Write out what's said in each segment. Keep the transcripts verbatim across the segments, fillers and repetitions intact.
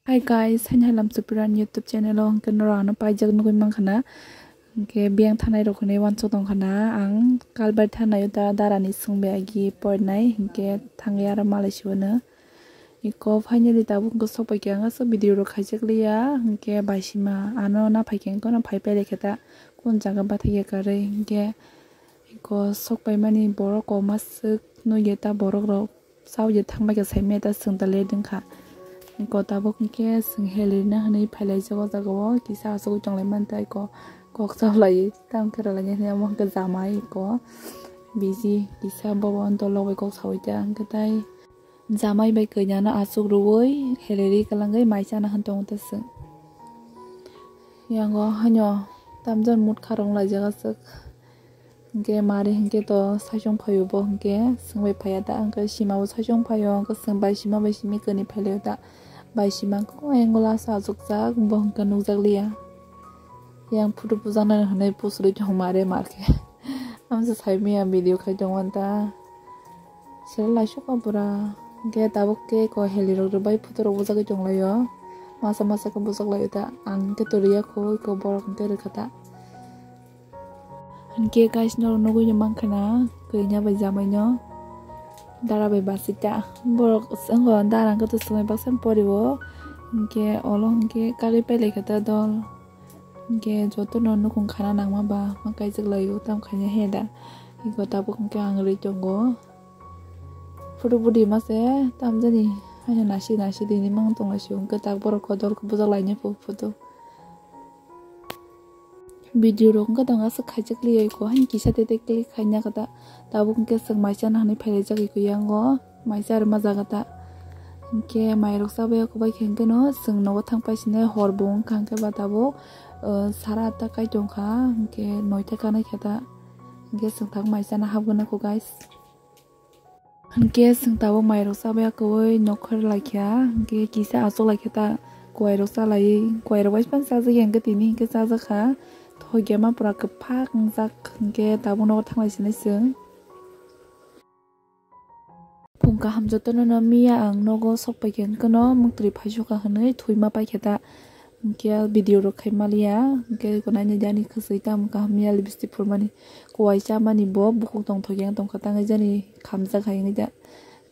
Hi guys, haini hai lam supiran YouTube channel o hwnkhe norok ano paijak nugui mankha na. Hwnkhe biyang thanai rok hwnwi uansuk tongkha na. Ang kalbai thanai o da darani swngbai agi porinai hwnkhe thangwi aro malai siwano. Iko finally tabuk hwnkhe sokpai khe ang aswk video rok khaijak liya hwnkhe baisima ano naphai khe hwnkhe no phai pailai khe ta kun jaga bathai ya karwi hwnkhe iko sokpai mani borok koma swk nugya ta borok rok. Sawi je thangbai khe saimaya ta swng ta late wngkha. Iko tabuk hwnkhe swng helirina hwnwi phailaijago jaga o kisa asugwi tonglaimani ta iko kok saulaiwi tamo khe rwlainai hwnwi omo hwnkhe jamai iko bisi kisa bobo dolok bai kok saui ta hwnkhe tai jamai bai kanya no asuk rwui heliri kwlangwi mai chana hwn tongo ta swng. Yango haino tamjani mutkha rwng laijak aswk. Hwnkhe mari hwnkhe to saichung phaio bo hwnkhe swngbai phaiya ta, hwnkhe sima bo saichung phaio, hwnkhe swng bai sima bai simi kani phailaiyo ta, bai sima hwnkhe o angle o aswk achukjak, bo hwnkhe nukjak liya. Yang photo bujaknai hwnwi pusuri tong mare markhe. Amsa saimaya video khai tongmani ta. Sero laisuk o bwra. Hwnkhe tabuk khe ko helirok rwbai photo rok bujagwi tonglaio. Masa masa khe bujaklaio ta. Ang hwnkhe to rwya kho, iko borok hwnkhe rwkha ta. Hwnkhe guys, norok nugui mankha na, kanya bai jamai no dara bai basita. Borok wngkha dara hwnkhe to swngwi baksa porio. Hwnkhe olo hwnkhe kagwi pailai kha ta dol. Hwnkhe jotono nukhung khana nangma ba ma kaijak laio, tam khaina he da. Iko tabuk hwnkhe ang rwi tongo. Photo budi mase tamjani haino nasi nasi dini mang tonglaisio, hwnkhe tak borok kodol khe bujak lainai pho photo. Video rok wngkha tongo aswk khaijak liya iko haino kisa tete click khaina kata tabuk hwnkhe swng mai chana hwnwi phailaijak iko yango maisa rwma jaga ta hwnkhe mairok chabai oko bai khe hwnkhe no swng nogo thang paisini hor bo wngkha hwnkhe ba tabuk sara atta kai tongkha hwnkhe noita kanai khe ta hwnkhe swng thang mai chana hapgwna kho guys. Hwnkhe chwng tabuk mairok chabai kwbui nokher laikha, hwnkhe kisa achuk laikha ta kuairok chalaiwi, kuairok bai phano chajak ya hwnkhe tini hwnkhe chajak kha, thokya ma pura kwphak wngjak, hwnkhe tabuk nogo thanglai sinai chwng. Phung kaham jotono no miya ang nogo sokpai khe hwnkhe no muktwi phaisukha hwnwi thwima paikha ta. Hwnkhe video rok khai maliya, hwnkhe eko nainai jani khwswi tamo kaham ya lipstick phurmani, kuai chamani bo bukhuk tongthok yang tongkha tangwi jani khamjak hai wngwi ja.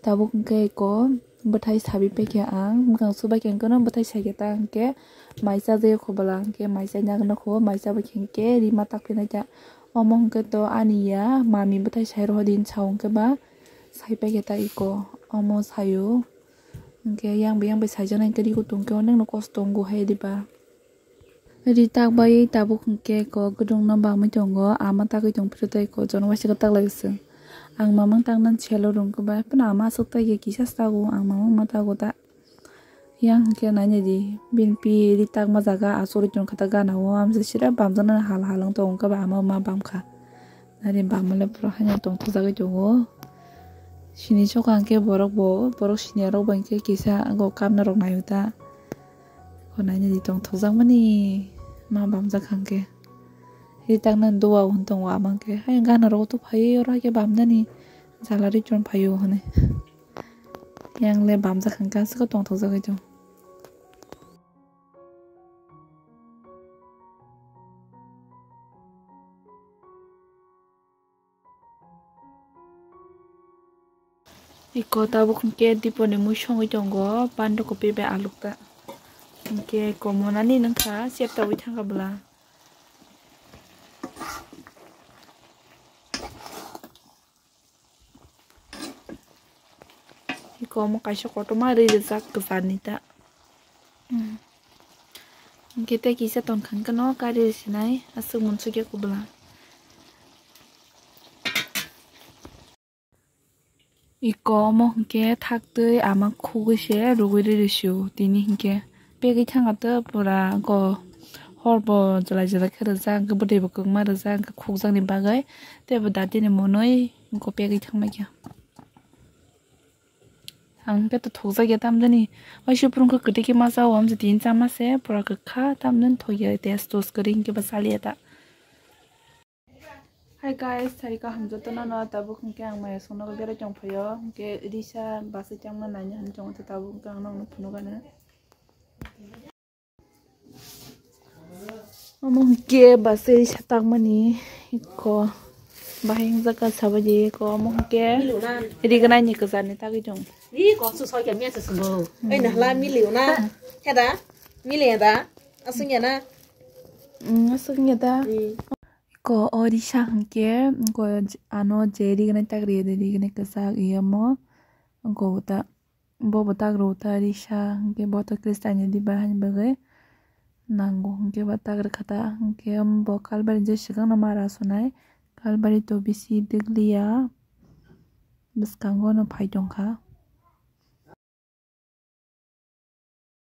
Tabuk hwnkhe eko bwthai sabi paikha ang, bwkang subaikha hwnkhe no bwthai saikha ta hwnkhe mai chajak ya kho bwla, hwnkhe mai chaina nokho mai chabaikha hwnkhe rima tak phinai ta. Omo hwnkhe to ani ya mami bwthai sai rw din sao hwnkhe ba sai paikha ta eko omo saio. Hwnkhe yang bai yang bai saijaknai hwnkhe rikhu tongkhe onekno kosto wngo hai diba. Ri tak bai tabuk hwnkhe ko kwdwngno bangwi tongo, ama tagwi tongphuru tei ko jono waisa kwtak lai se. Ang mamang taknani selo rwngkhe bai phano ama aswk tagya kisa se tago, ang mamang ma tago ta. Yang hwnkhe nainai di, bini pi ri takma jaga achugwi tongkha ta gana o, amsa sira bamjaknani hal hal wng tongo, wngkha ba ama ma bamkha. Nari bamale pura haino tongthokjagwi tongo. Sini soka hwnkhe borok bo, borok siniya rok bai hwnkhe kisa abo kapna rok naio ta. Ko nainai di tongthokjakmani ma bamjak hwnkhe. Ri taknani dowa hwn tongo ama hwnkhe. Hai gana rogo to phaiwi oro haikhe bamnani jala ri chon phaio hwnwi. Yang le bamjak hwnkhe aswk tongthokjagwi tongo. Iko tabuk hwnkhe diponi mui songwi tongo, bandukophi bai alukta. Hwnkhe iko monani nungkha, cheptawi thangkha bwla. Iko omo kaisa kotorma ri rijak kwcharni ta. Hmm. Hwnkhe tei kisa tongkha hwnkhe no kari risinai aswk munsukya kubula. Iko omo hwnkhe thaktwi ama khugwi se rwgwi ri risio tini hwnkhe. Pegwi thangkha tei pura go hor bo jwlai jwlai khe rijak, hwnkhe bwtwi bo kwbangma rijak, hwnkhe khukjakni bagwi tei bo datini mwnwi hwnkhe pegwi thangbaikha. Ang hwnkhe to thokjakya tamjani, waisa phuru hwnkhe kwtwi khe ma chao, amsa tini chama se pura kwkha tamjani thokya, taste tos kwrwi hwnkhe ba chaliya ta. Hi guys, sari kaham jotono no, tabuk hwnkhe ang maya songno berai tongphaio, hwnkhe risa bwsai changma naina hinwi tongo, tabuk hwnkhe ang nokno phunukgano. Omo hwnkhe bwsai satakmani eko bahai wngjakha sabaidi eko omo hwnkhe rignai ni kwchar ni tagwi chwng. Ri kok su soi khe mia se swngo. Ei nahla milio na. Heda? Milia da? Aswngya na? Mm, aswngya da. Mm. Eko o risa hwnkhe eko ano je rignai tagri rignai kwchak iyamo eko ta. Bo bwtak rw ta risa hwnkhe bo to Christian ni diba hani bagwi nango hwnkhe bwtak rwkha ta hwnkhe bo Calvary je swkang no mara sunai Calvary to bisi dwkliya bwskango no phai tongkha.